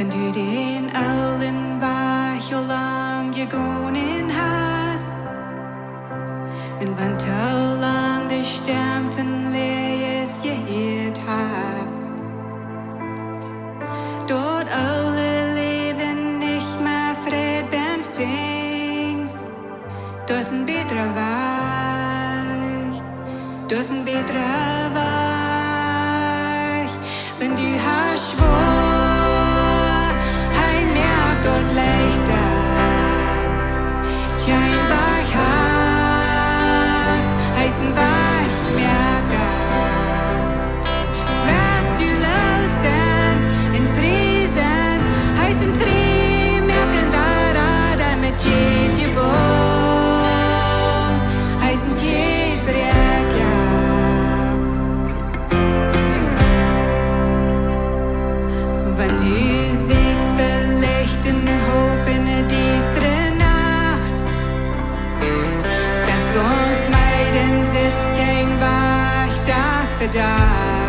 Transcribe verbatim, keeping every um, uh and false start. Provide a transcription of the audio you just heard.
Wan du dän oolen Wajch aul lang jegonen hast, un wan too lang de Stemm von Läajes jehieet hast, daut oole Läwen nich mea Fräd benn finjst, daut es een bätra Wajch. Daut es een bätra Wajch. Wan du hast schwoa, hee moakt daut leichta. Kjeen Wajch hast, hee es een Wajchmoaka. West du loos senn un frie senn, hee es een Friemoaka, un doa rad hee met jiedet Jebott, hee es een Jebräakja. Wan du sitst veleicht een Hopninj enne diestre Nacht, best gaunz meed un sitst kjeen Wajch Dach fa Dach.